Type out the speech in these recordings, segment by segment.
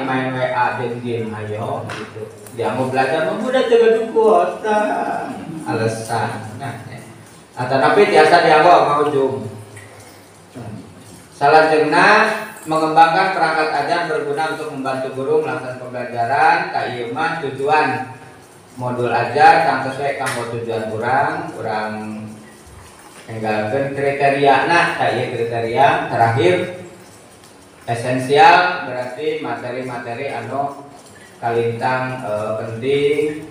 main WA jeung game ayo gitu. Dia mau belajar mah udah teu gaduh kuota. Alasan. Nah, atau tapi biasa dianggo mau ujung. Salajengna mengembangkan perangkat ajar berguna untuk membantu guru melaksanakan pembelajaran. Ka ieu mah tujuan modul ajar tang sesuai kanggo tujuan urang, urang enggalkeun kriteriana. Ka ieu kriteria terakhir esensial berarti materi-materi anu kalintang penting,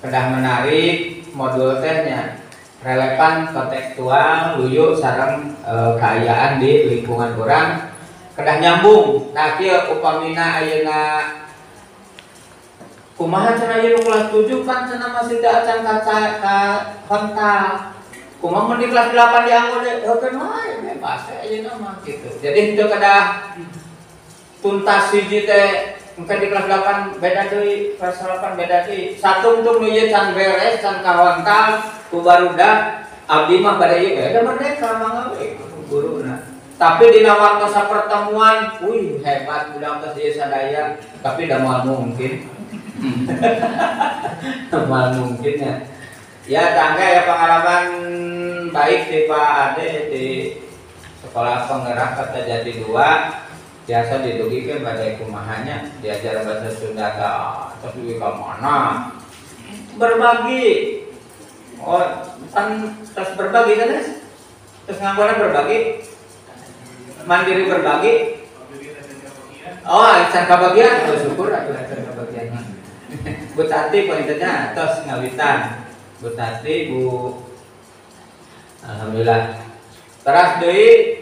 kedah menarik, modul tehnya relevan, kontekstual, luyu sareng kaayaan di lingkungan urang, kedah nyambung. Nah kieu upamina ayeuna kumaha cenah ieu nu kelas 7 kan cenah masih teu acan ka kontak. Kumaha mun di kelas 8 dianggo deui, heukeun wae bebas we ayeuna mah kitu. Jadi henteu kedah tuntas hiji teh engke di kelas 8 beda deui, kelas 8 beda deui. Satungtung nu ieu can beres, can kahontal ku barudak, abdi mah bade ieu da merdeka mangga we guruna. Tapi dina waktu sapertemuan, wih hebat budak teh ieu sadaya, tapi da moal mungkin. Moal mungkin ya. Ya tangga ya pengalaman baik di Pak Ade di sekolah penggerak Kertajati 2 biasa didugikeun pada kumahanya diajar bahasa Sunda tapi ka mana berbagi. Oh kan terus berbagi kan terus nganggona berbagi mandiri berbagi. Oh can kabagian, oh, syukur atuh can kabagian. Bu Tati pointernya tos ngawitan. Bu Tati, Bu, alhamdulillah. Teras deui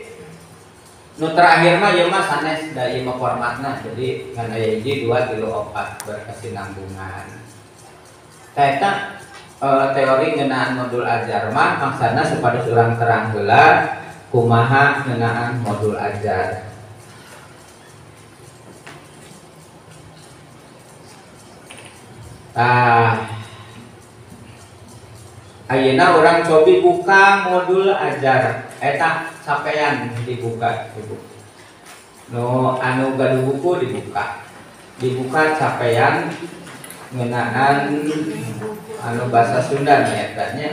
nu terakhir mah ieu mah sanes da ieu mah formatna. Jadi ngan aya 1 2 3 4 berkesinambungan. Tah eta teori ngeunaan modul ajar mah maksana supados urang terang heula kumaha ngeunaan modul ajar. Tah ayeuna urang cobi buka modul ajar eta capaian dibuka ibu. Nu anu gaduh buku dibuka. Dibuka capaian ngeunaan anu bahasa Sunda nya eta nya.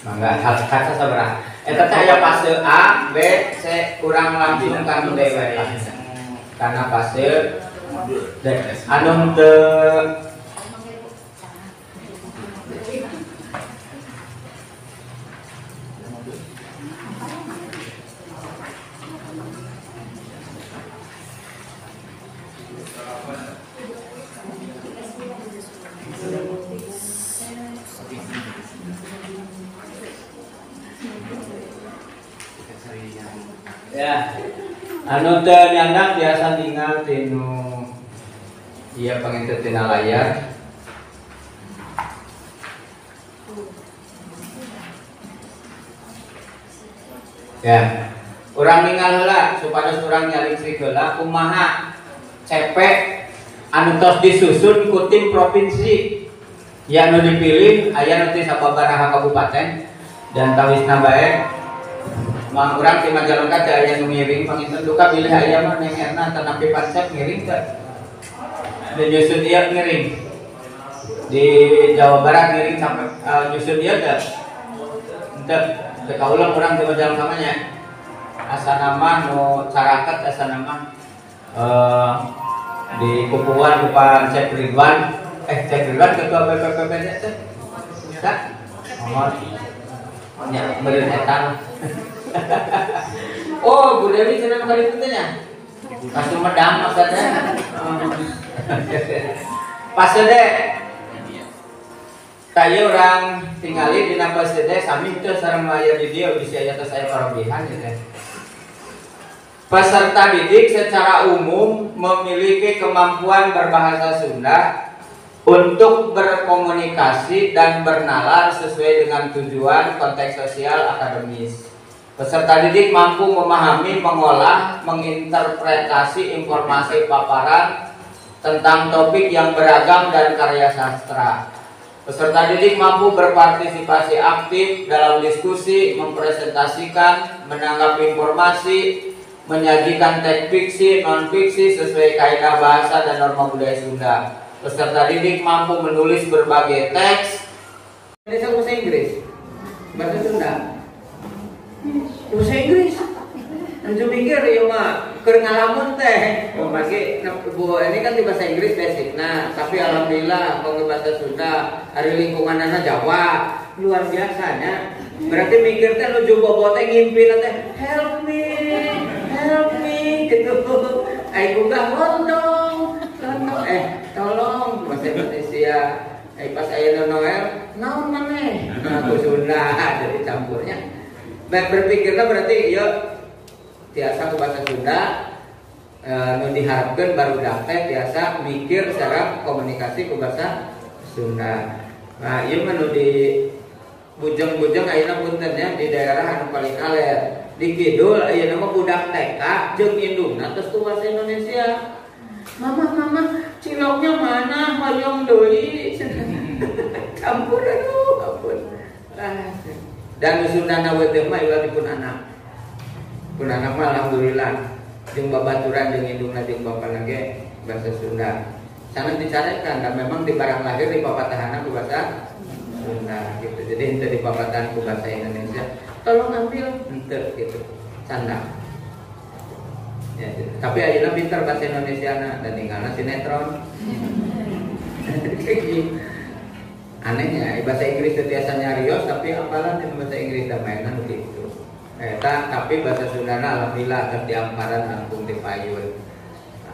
Mangga hal kaca sabaraha. Eta teh aya fase A, B, C urang langsung ka nu D we. Karena fase D anu teu ya anu teu nyandang biasa tinggal tinu ieu panginten tina layar. Ya, urang ninggal heula supados urang nyaliksi heula kumaha CP anu tos disusun ku tim provinsi ya anu dipilih aya nu ti sababaraha kabupaten dan tawisna bae. Mang urang ti Majalengka teh aya nu ngiring panginten duka bilih aya mah Neng Erna tanapi pansep ngiring teh. Da nyusun ieu ngiring. Di Jawa Barat ngiring sampai nyusun ieu teh. Henteu teu kaulang urang ti Majalengka mah nya. Asana mah nu caraket asana mah di Kupuan ku Pansep Ridwan, Cep Ridwan ketua BPPP teh. Tah? Mohon. Nya meureun eta. Oh, Bu Dewi cenah nu kali teh nya. Pas Sumedang maksudnya. Fase D. Tah ieu urang tingali dina fase D sami teu sareng aya di dieu bisi aya tos aya parobihan ieu teh. Peserta didik secara umum memiliki kemampuan berbahasa Sunda untuk berkomunikasi dan bernalar sesuai dengan tujuan konteks sosial akademis. Peserta didik mampu memahami, mengolah, menginterpretasi informasi paparan tentang topik yang beragam dan karya sastra. Peserta didik mampu berpartisipasi aktif dalam diskusi, mempresentasikan, menanggapi informasi, menyajikan teks fiksi, non fiksi sesuai kaidah bahasa dan norma budaya Sunda. Peserta didik mampu menulis berbagai teks. Indonesia bahasa Inggris, bahasa Sunda, bahasa Inggris. Anju mikir ya mah keur ngalamun teh. Oh, masih Bu ini kan di bahasa Inggris basic. Nah, tapi alhamdulillah kalau bahasa Sunda, ari lingkunganna Jawa, luar biasanya. Berarti mikir teh nuju bobo teh ngimpi teh help me gitu. Ai gugah lontong, lontong tolong bahasa Indonesia. Pas aya Noel, naon maneh? Nah, aku Sunda jadi campurnya. Baik berpikirnya berarti ya tiasa ke bahasa Sunda nu diharapkeun barudak teh tiasa mikir secara komunikasi ke bahasa Sunda. Nah, ieu mah nu di bujeng-bujeng ayeuna punten nya di daerah anu paling aler. Di kidul ayeuna mah budak TK jeung indungna tos ku bahasa Indonesia. Mama, mama, ciloknya mana? Hoyong deui. Campur aduh, ampun. Ah. Dan nu Sundana we mah ieu pun anak. Pun anak mah alhamdulillah jeung babaturan jeung indungna jeung bapana ge bahasa Sunda. Sangat dicarekan dan memang di barang lahir di papatahanna ku bahasa Sunda gitu. Jadi henteu di papatahan ku bahasa Indonesia. Tolong ambil henteu gitu. Canda. Ya, tapi ayeuna pinter bahasa Indonesia na dan tinggalna sinetron. Anehnya bahasa Inggris teu tiasa nyarios tapi apalan di bahasa Inggris da mainan gitu. Eta tapi bahasa Sundana alhamdulillah keur diamparan langkung di payun.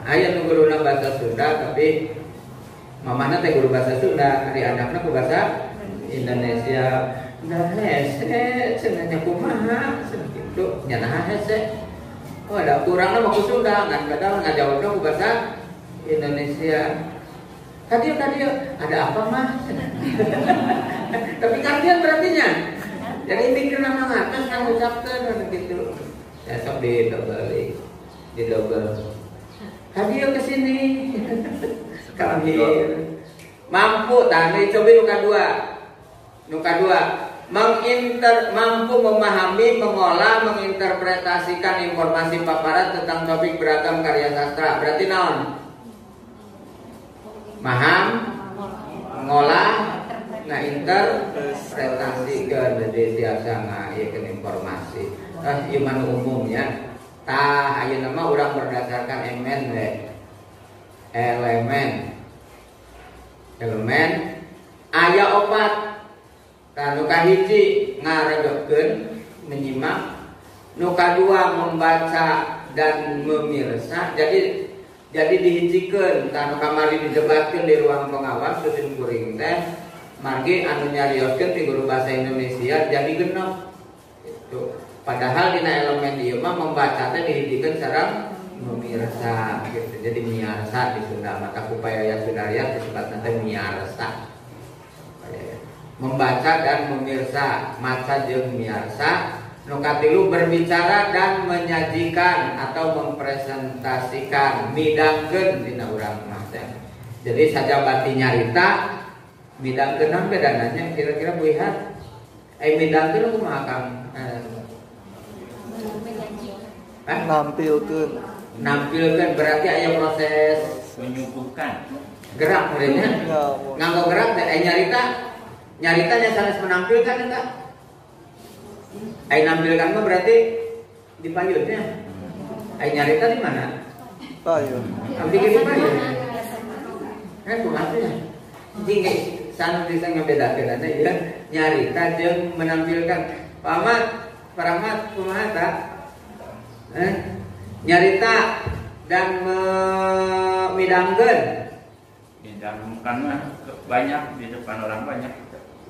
Aya nu guruna bahasa Sunda tapi mamahna teh guru bahasa Sunda, ari anakna ku bahasa Indonesia. Da hese cenah nya kumaha cenah kitu nya naha hese. Oh ada kurangna mah ku Sunda ngan kadang ngajawabna ku bahasa Indonesia. Kadieu kadieu ada apa mah? Tapi ngartian berarti nya. Jadi mikirna mah ngatas kan ngucapkeun gitu. Ya sok di double, di double. Kadieu ke sini. Kami mampu tah coba nu kadua. Nu kadua, mampu memahami, mengolah, menginterpretasikan informasi paparan tentang topik beragam karya sastra. Berarti naon? Maham, mengolah, nah interpretasikan, jadi tiasa ngayekeun informasi. Tah ieu mah umumnya. Tah ayeuna mah urang berdasarkan elemen we. Elemen. Elemen aya opat. Tah nu kahiji ngaregepkeun, menyimak. Nu kadua membaca dan memirsa. Jadi dihijikeun tah nu kamari didebatkeun di ruang pengawas susin kuring teh margi anu nyarioskeun ti guru bahasa Indonesia jadi genep. Gitu. Padahal dina elemen ieu mah membaca teh dihijikeun sareng memirsa gitu. Jadi miarsa di Sunda maka upaya Sudaryat disebutna teh miarsa. Membaca dan memirsa, maca jeung miarsa. Nu katilu berbicara dan menyajikan atau mempresentasikan, midangkeun dina urang mah teh. Jadi sajabati nyarita midangkeun naon bedana nya kira-kira Bu Ihat? Midangkeun kumaha Kang? Nampilkeun. Nampilkeun berarti aya proses menyuguhkan. Gerak meureunnya. Nganggo gerak teh nyarita. Nyarita nya sanes menampilkan eta. Ai nampilkan mah berarti di payunnya. Ai nyarita di mana? Payun. Abdi ge di payun. Kumaha nya? Jing sanu bisa ngabedakeun ya. Nyarita jeung menampilkan. Pak Ahmad, Pak Rahmat kumaha ta? Nyarita dan memidangkeun. Midangkeun mah banyak di depan orang banyak.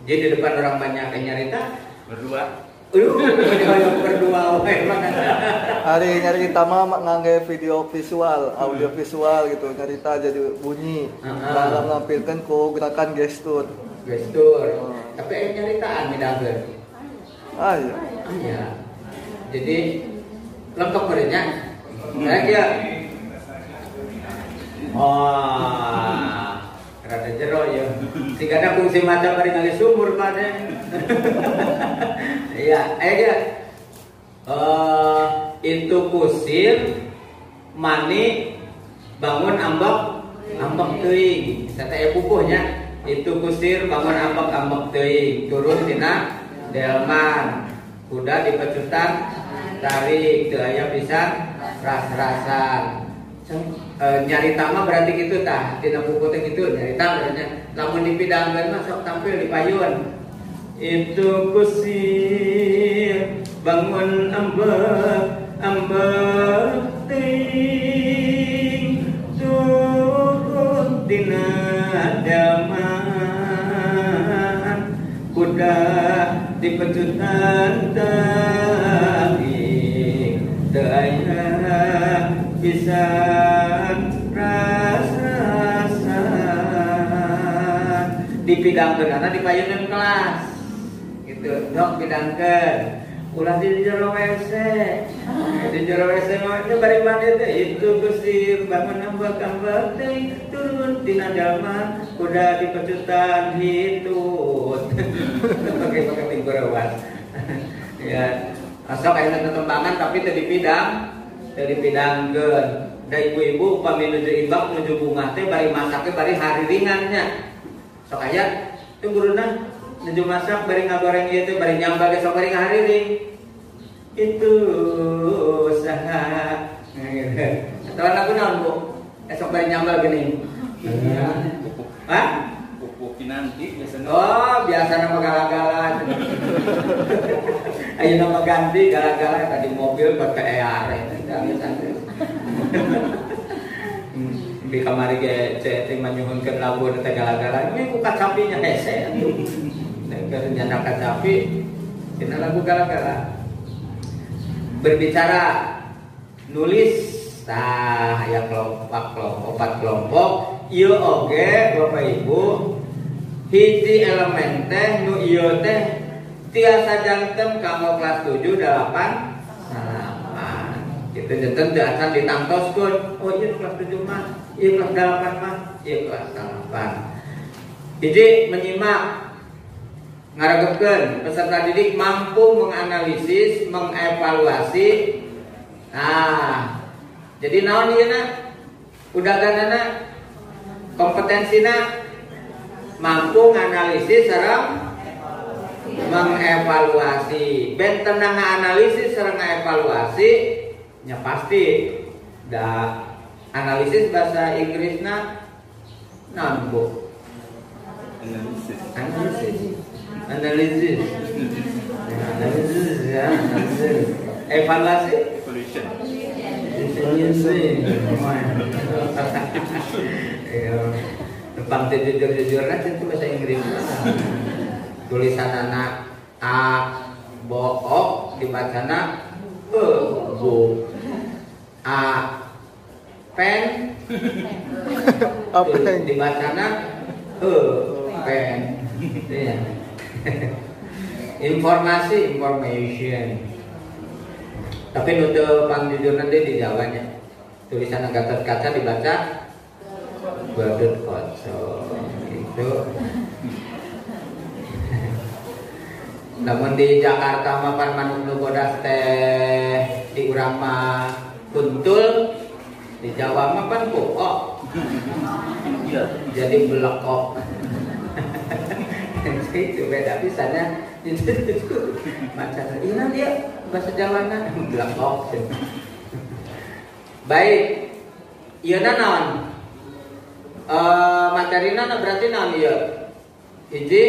Jadi di depan orang banyak nyarita berdua. Berdua we mah. Ari nyarita mah ngangge video visual, audio visual gitu, nyarita jadi bunyi. Dalam nampilkan ku gerakan gestur. Gestur. Tapi nyaritaan midangkeun. Ah iya. Iya. Jadi lengkap berenya. Nah, ya. Oh, rada jero. Jero ya. Sigana fungsi maca bari ngali sumur pada. Iya, aya ge. Itu kusir mani bangun ambek ambek teuing. Teh aya pupuhnya. Itu kusir bangun ambek ambek teuing, turun tina delman. Kuda dipecutan tarik teu aya pisan ras-rasan. Nyarita mah berarti gitu tah, tina buku teh gitu nyarita berarti. Lamun dipidangkeun mah sok tampil di payun. Itu kusir bangun ambek ambek teuing, turun tina delman. Kuda dipecutan tarik teu aya pisan ras-rasan. Dipidangkeun ana di payunan kelas gitu, dok pidangkeun ulah di jero WC, di jero WC mah itu bari mandi teh itu kusir bangun ambek-ambek teh turun tina delman kuda dipecutan hitut. Pakai pakai tinggurewan. Ya, asal aya tetembangan tapi teu dipidang, teu dipidangkeun. Da ibu-ibu upami nuju ibak nuju bungah teh bari masaknya bari hariringannya. Sok aya teu guruna nuju masak bari ngagoreng ieu teh bari nyambal ge sok bari ngahariring. Itu saha. Gitu. Aturan lagu naon, Bu? Esok bari nyambal geuning. Hah? Pupuk kinanti biasana. Oh, biasana mah gala-gala. Ayeuna mah ganti gala-gala tadi mobil buat ke ER itu. Di kamari ge teh manyuhunkeun lagu teh gala-gala. Ini ku kacapinya hese atuh. Keur nyanda kacapi dina lagu gala-gala. Berbicara, nulis, tah aya kelompok opat kelompok. Ieu oge Bapak Ibu hiji elemen teh nu ieu teh tiasa janten kanggo kelas 7 8 9. Itu janten teu acan ditangtoskeun. Oh ieu kelas 7 mah, ieu kelas 8 mah, ieu kelas 8. Hiji menyimak, ngaregepkeun peserta didik mampu menganalisis, mengevaluasi. Nah, jadi naon ieu na? Udaganana kompetensina mampu nganalisis sareng mengevaluasi. Benten nganalisis sareng ngevaluasi nya pasti da analisis bahasa Inggrisna naon Bu? Analisis. Analisis. Analisis. Analisis ya, analisis. Evaluasi? Evaluation. Evaluasi. Depan teh jujur-jujurna itu bahasa Inggris. Tulisan anak A bo o dibacana e bo. A pen dibacana e pen. Iya. Informasi information. Tapi nu teu pangjujurna deui di Jawanya. Tulisan Gatot Kaca dibaca Gatot Kaca gitu. Namun di Jakarta mah pan manuk nu bodas teh di urang mah kuntul, di Jawa mah pan kuok. Jadi belekok. Itu beda pisannya. Itu macam ini dia bahasa Jawana belekok. Baik, ieu na naon? Materina berarti naon ieu? Hiji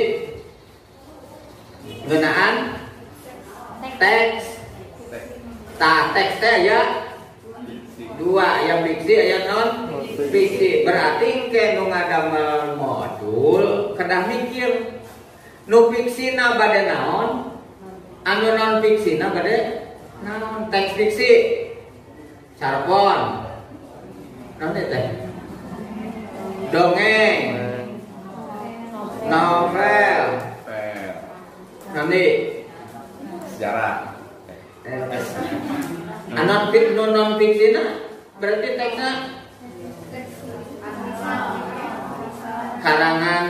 ngeunaan teks. Tah teks teh aya dua, aya fiksi aya non fiksi. Berarti engke nu ngadamel modul kedah mikir nu fiksina bade naon, anu non fiksina bade naon. Teks fiksi carpon naon teh? Dongeng, novel, nanti sejarah. Anon non fiksina berarti teksnya Karangan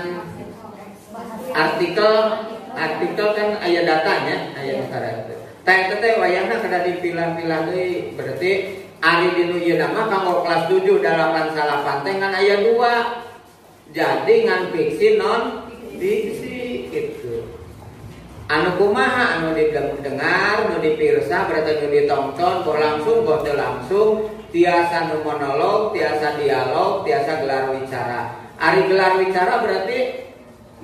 artikel, artikel kan aya datanya, aya data. Tah eta teh wayahna kada dipilah-pilah deui, berarti ari dinu ieu mah kanggo kelas 7 8 salapan teh ngan aya 2. Jadi ngan fiksi non fiksi gitu. Anu kumaha anu didengar, nu dipirsa berarti nu ditonton, boh langsung boh teu langsung, tiasa nu monolog, tiasa dialog, tiasa gelar wicara. Ari gelar wicara berarti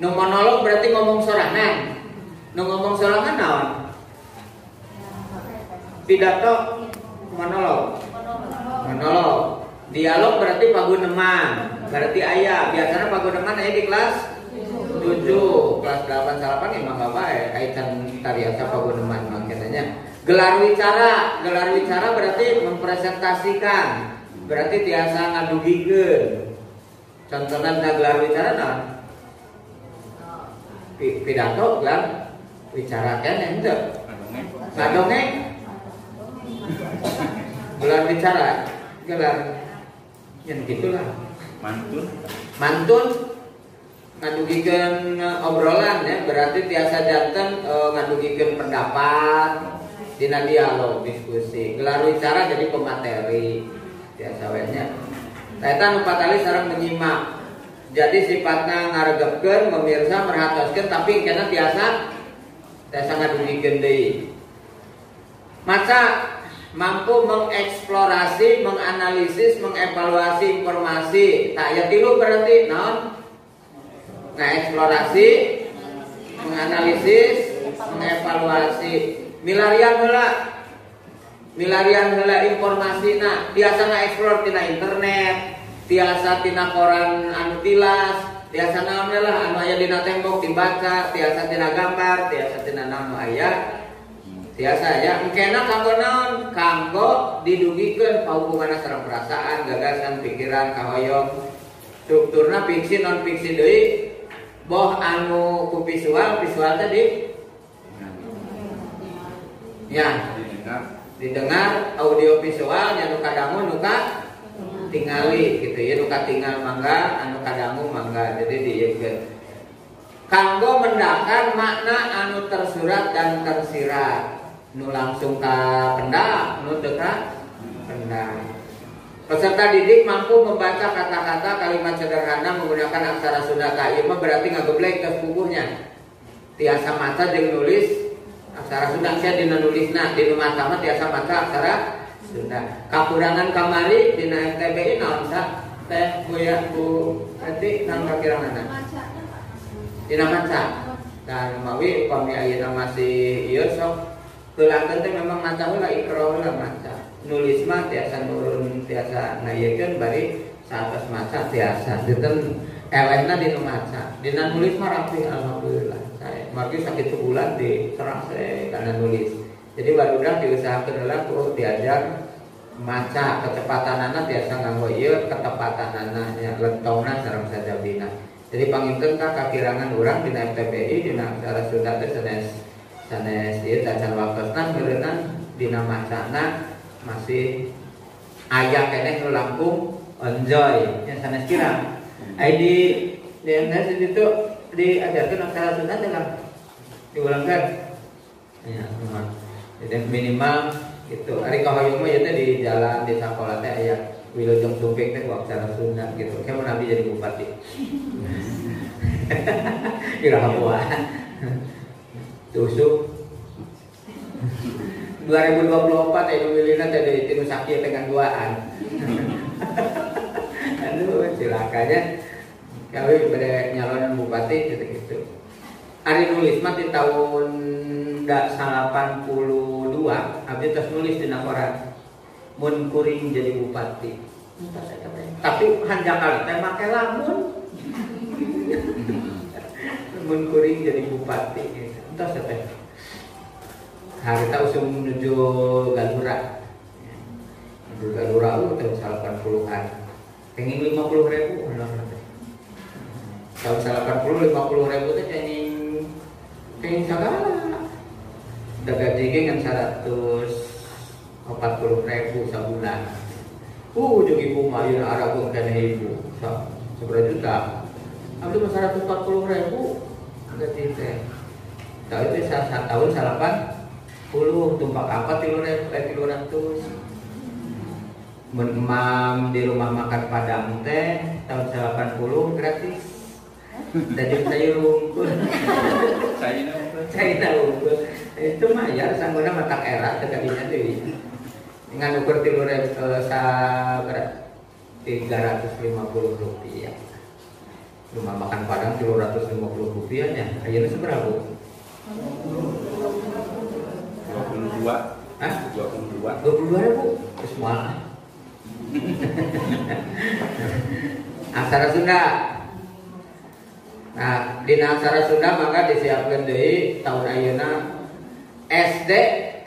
nu monolog berarti ngomong sorangan. Nu ngomong sorangan naon? Pidato monolog. Monolog. Dialog berarti paguneman. Berarti aya, biasanya paguneman aya di kelas 7, kelas 8 salapan emang enggak bae kaitan tariasa paguneman makanya. Gelar wicara berarti mempresentasikan. Berarti tiasa ngadugikeun. Contohna gelar wicara naon? Pidato gelar wicara kan henteu. Ngadongeng. Gelar bicara, gelar yang gitulah. Mantun ngadugikeun obrolan ya, berarti tiasa janten ngadugikeun pendapat dina dialog diskusi. Gelar wicara jadi pemateri tiasa we nya. Tah eta nu patali sareng menyimak. Jadi sifatna ngaregepkeun, pemirsa merhatoskeun tapi kena tiasa ngadugikeun deui. Maca mampu mengeksplorasi, menganalisis, mengevaluasi informasi. Tak ya tilu berarti naon? Mengeksplorasi, menganalisis, mengevaluasi. Milarian heula informasina, tiasa ngaeksplor tina internet, tiasa tina koran anu tilas, tiasa naon lah anu aya dina tembok dibaca, tiasa tina gambar, tiasa tina naon aya. Tiasa ya, engkena kanggo naon? Kanggo didugikeun pahubunganna sareng perasaan, gagasan, pikiran, kahoyong. Strukturna fiksi non fiksi deui. Boh anu ku visual, visual tadi ya, didengar audio visual nya nu kadangu nu ka tingali gitu ya, nu katingal mangga, anu kadangu mangga. Jadi dieukeun. Kanggo mendakar makna anu tersurat dan tersirat. Nu langsung ka pendak, nu teu ka pendak. Peserta didik mampu membaca kata-kata kalimat sederhana menggunakan aksara Sunda. Tah ieu mah berarti ngageblek ke puguhnya. Tiasa maca jeung nulis aksara Sunda, sia dina nulisna, dina maca mah tiasa maca aksara Sunda. Kakurangan kamari dina MTBI naon sa? Teh Bu ya Bu berarti naon kakiranganna? Dina maca. Dan mawi upami ayeuna masih ieu sok heulakeun teh memang maca heula ikra heula maca. Nulis mah tiasa nurun tiasa ngayekeun bari saatos maca tiasa. Dinten elehna dina maca. Dina nulis mah rapi alhamdulillah. Saya margi sakit sebulan diserang saya karena nulis. Jadi barudak diusahakeun heula ku diajar maca kecepatanana tiasa nganggo ieu ketepatanana nya lentongna sareng sajabina. Jadi panginten ka kakirangan urang dina MTBI dina aksara Sunda teh sanes ieu tacan waktosna meureunna dina macana masih aya keneh nu langkung enjoy nya sanes kirang. Ai di MTS itu diajarkeun aksara Sunda teh lah diulangkeun. Ya, jadi minimal gitu. Ari kahoyong mah ieu teh di jalan di sakola teh aya wilujeng sumping teh ku aksara Sunda gitu. Kayak mun abdi jadi bupati. Iraha buah. Tusuk 2024 aya nu milihna teh deui tinu sakieu teh duaan. Aduh, cilakanya. Kami pada nyalonan bupati gitu-gitu. Ari nulis mah di tahun 82 abdi tos nulis dina koran. Mun kuring jadi bupati. Tapi hanjakal teh make lamun. Mun kuring jadi bupati gitu. Entos teh. Harita usum menuju Galura. Menuju Galura tahun 80-an. Kenging 50.000 teh. Tahun 80 50.000 teh kenging sagala. Da gaji ge ngan 140.000 sabulan. Jeung ibu mah ayeuna arageung keneh ibu. Sabaraha juta. Abdi mah 140.000 gaji teh. Tah itu tahun 80 tumpak angkot 300. Mun emam di rumah makan Padang teh tahun 80 gratis. Dajeng sayur unggul. China unggul. Itu mah ya sangguna matak era teh kadinya deui. Ngan ukur 350 rupiah. Rumah makan Padang 350 rupiah nya. Ayeuna sabaraha, Bu? 22. Hah? 22. 22.000. Terus moal. Aksara Sunda. Nah, dina aksara Sunda maka disiapkeun deui tahun ayeuna SD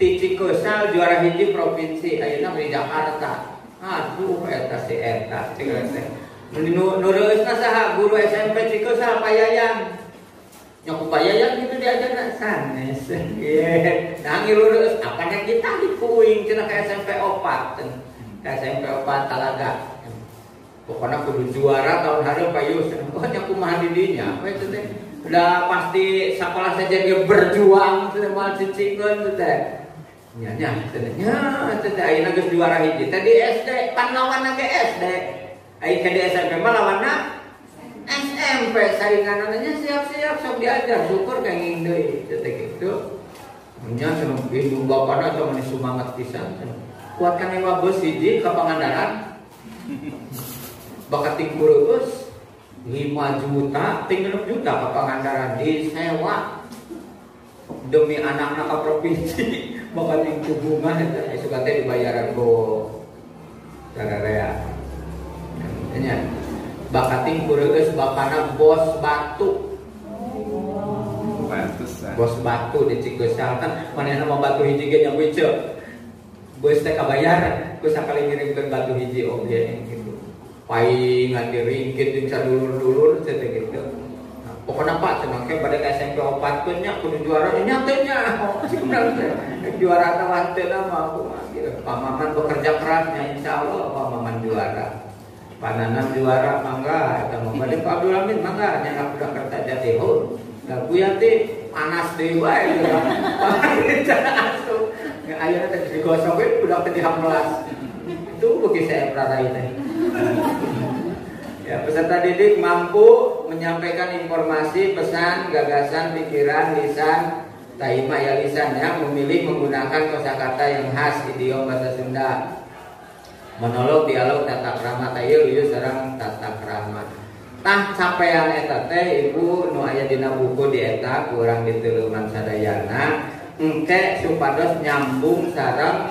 ti Cikeusal juara hiji provinsi ayeuna di Jakarta. Aduh eta si eta cik teh. Nu reueusna saha guru SMP Cikeusal Pak Yayan. Nya ku Pak Yayan kitu diajarna sanes. Ieu, nah ngilu reueus apanya kita dikuing cenah ka SMP 4. Ka SMP 4 Talaga. Pokoknya kudu juara tahun hareup Pak Yus. Oh nya kumaha di dinya we teh. Udah pasti sekolah saja dia berjuang teh moal cicingkeun teh. Nya nya teh nya teh ayeuna geus juara hiji. Teh di SD pan lawanna ge SD. Ai ka di SMP mah lawanna SMP sainganna nya siap-siap sok diajar syukur kenging deui teh kitu. Nya cenah indung bapana cenah meni sumangat pisan. Kuatkan ewa bus hiji ka Pangandaran. Bakat tingkurus 5 juta, 3 juta ke Pangandaran disewa demi anak-anak ke provinsi. Bakat tingku bunga itu suka teh dibayaran go sararea. Nya bakat tingkurus bapana bos batu. Bos batu di Cikeusal kan manehna mah batu hiji ge nya wiceu. Bos teh kabayar ku sakali ngirimkeun batu hiji oge gitu. Paingan diringkit jeung sadulur-dulur teh gitu. Nah, pokona Pak cenah ke bade ka SMP 4 keun nya kudu juara nya teh nya. Juara tah teh mah kumaha kieu. Pak Maman bekerja keras nya insyaallah Pak Maman juara. Pak Nanan juara mangga eta mah bade Pak Abdul Hamid mangga nya budak Kertajati heuh. Da Bu Yanti panas deui wae gitu. Asup. Ayeuna teh digosok we budak teh dihampelas. Itu bagi saya prarai teh. Ya, peserta didik mampu menyampaikan informasi, pesan, gagasan, pikiran, lisan, taima ya lisan ya, memilih menggunakan kosakata yang khas idiom bahasa Sunda. Monolog, dialog, tata krama, tayeu ieu sareng tata krama. Tah capaian eta teh ibu nu aya dina buku di eta kurang diteleuman sadayana engke supados nyambung sareng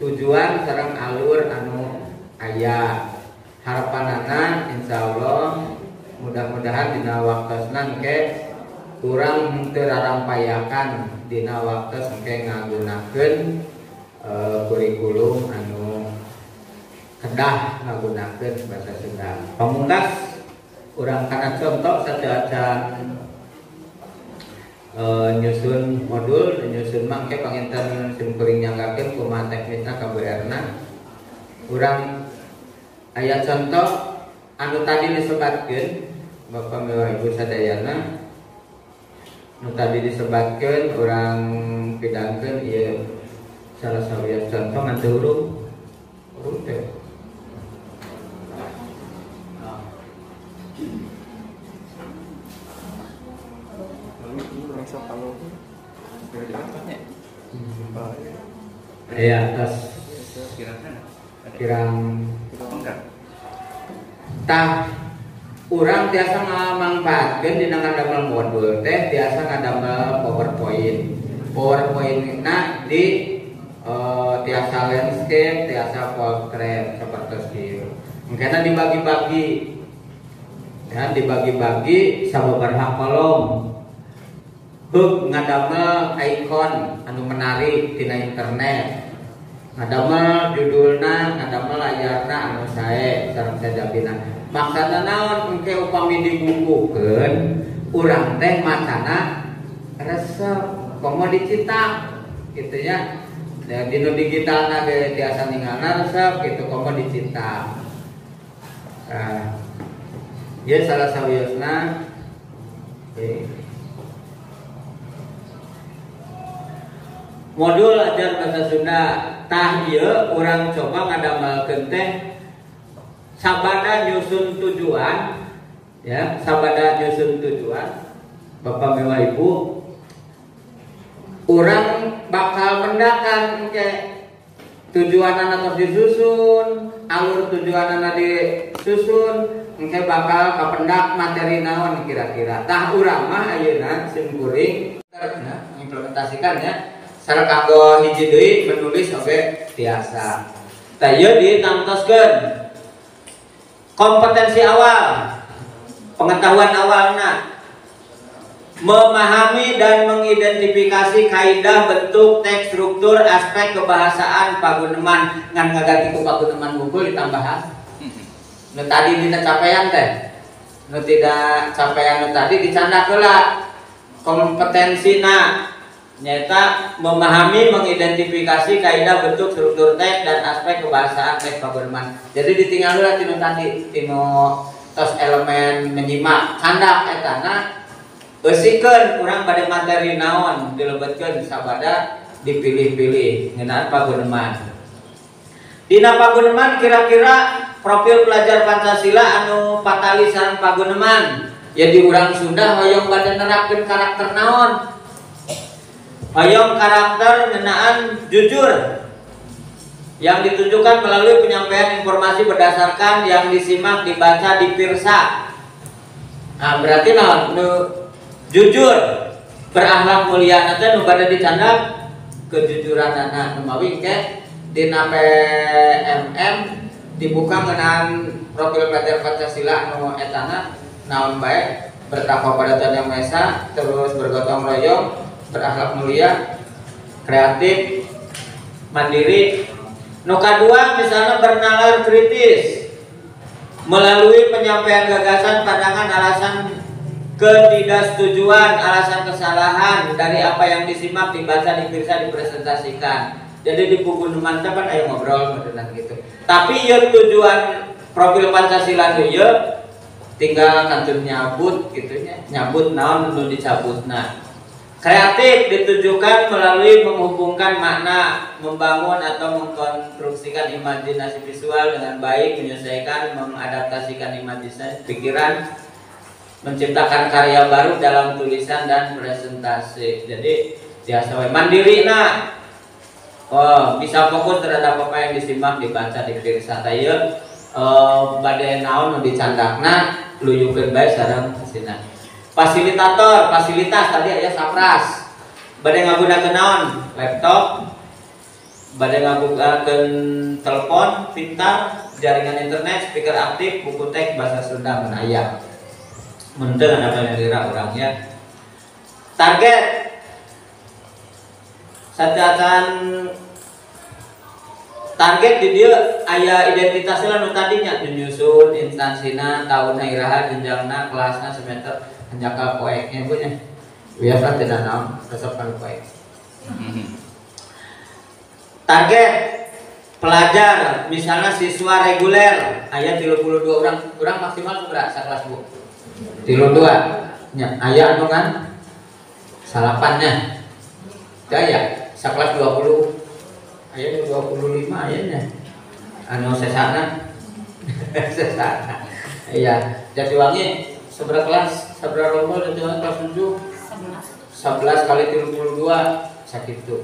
tujuan sareng alur anu aya. Harapanana insyaallah mudah-mudahan dina waktosna engke kurang henteu rarampayakan dina waktos engke ngagunakeun kurikulum anu kedah ngagunakeun bahasa Sunda. Pamungkas urang kana contoh sateuacan nyusun modul nyusun mah engke panginten simkuring nyanggakeun kumaha teknisna ka Bu Erna. Urang aya contoh anu tadi disebatkeun Bapak Mewah Ibu sadayana nu tadi disebatkeun urang pidangkeun ieu salah sawios contoh ngan teu hurung teh. Iya, tos kirang tah urang tiasa ngamangpaatkeun dina ngadamel modul teh tiasa ngadamel PowerPoint. PowerPoint-na di tiasa landscape, tiasa portrait sapertos kieu. Engkena dibagi-bagi. Ya, dibagi-bagi sababaraha kolom. Heuk ngadamel ikon anu menarik tina internet. Ngadamel judulna, ngadamel layarna anu sae sareng sajabina. Maksudna naon engke upami dibukukeun urang teh macana resep komo dicetak gitu ya. Dan dinu digitalna ge tiasa ningalna resep gitu komo dicetak. Nah, Ya salah sawiosna. Modul ajar bahasa Sunda tah ieu urang coba ngadamelkeun teh sabada nyusun tujuan ya, sabada nyusun tujuan Bapak mewah Ibu urang bakal mendakan engke tujuanana tos disusun, alur tujuanana disusun, engke bakal kapendak materi naon kira-kira. Tah urang mah ayeuna sim kuring mengimplementasikan ya. Sareng kanggo hiji deui menulis oge tiasa. Tah ieu ditangtoskeun kompetensi awal, pengetahuan awalna, memahami dan mengidentifikasi kaidah bentuk teks struktur aspek kebahasaan paguneman ngan ngaganti ku paguneman wungkul ditambahan. Nu tadi dina capaian teh, nu tidak capaian nu tadi dicandak heula kompetensina nyaeta memahami mengidentifikasi kaidah bentuk struktur teks dan aspek kebahasaan teks paguneman. Jadi ditinggal heula tinu tadi tinu tos elemen menyimak candak etana eusikeun urang bade materi naon dilebetkeun sabada dipilih-pilih ngeunaan paguneman. Dina paguneman kira-kira profil pelajar Pancasila anu patali sareng paguneman. Ya di urang Sunda hoyong bade nerapkeun karakter naon? Hoyong karakter ngeunaan jujur yang ditunjukkan melalui penyampaian informasi berdasarkan yang disimak, dibaca, dipirsa. Nah, berarti naon? Nu jujur, berakhlak mulia teh nu bade dicandak kejujuranana nu mawi engke dina PMM dibuka ngeunaan profil pelajar Pancasila nu etana naon bae bertakwa pada Tuhan Yang Maha Esa, terus bergotong royong, berakhlak mulia, kreatif, mandiri. Nu kadua misalnya bernalar kritis melalui penyampaian gagasan, pandangan, alasan ketidaksetujuan, alasan kesalahan dari apa yang disimak, dibaca, dipirsa, dipresentasikan. Jadi di paguneman teh kan aya ngobrol beneran gitu. Tapi ieu tujuan profil Pancasila nu ieu tinggal kantun nyabut gitu nya, nyabut naon nu dicabutna. Kreatif ditujukan melalui menghubungkan makna, membangun atau mengkonstruksikan imajinasi visual dengan baik, menyesuaikan, mengadaptasikan imajinasi pikiran, menciptakan karya baru dalam tulisan dan presentasi. Jadi biasa we mandiri nah. Oh, bisa fokus terhadap apa yang disimak, dibaca, dipirsa. Tah ieu bade naon nu dicandakna luyukeun bae sareng sina. Fasilitator, fasilitas tadi aya sapras. Bade ngagunakeun naon? Laptop, bade ngagunakeun telepon pintar, jaringan internet, speaker aktif, buku teks bahasa Sunda mun aya. Mun teu ngadamelkeun lira urang ya. Target satacan target di dieu aya identitasna nu tadinya nyusun instansina, taunna iraha, jenjangna, kelasna, semester, hanjakal poeknya bu nya. Biasa tidak naon resep kan poek. Target pelajar misalnya siswa reguler aya 32 orang, urang maksimal sabaraha sakelas bu? 32 nya aya anu kan salapannya. Daya sakelas 20 aya 25 aya nya anu sesana. Sesana. Iya, Jatiwangi sabaraha kelas? Sabaraha rombol Jatiwangi kelas 7? 11 kali 32 sakitu.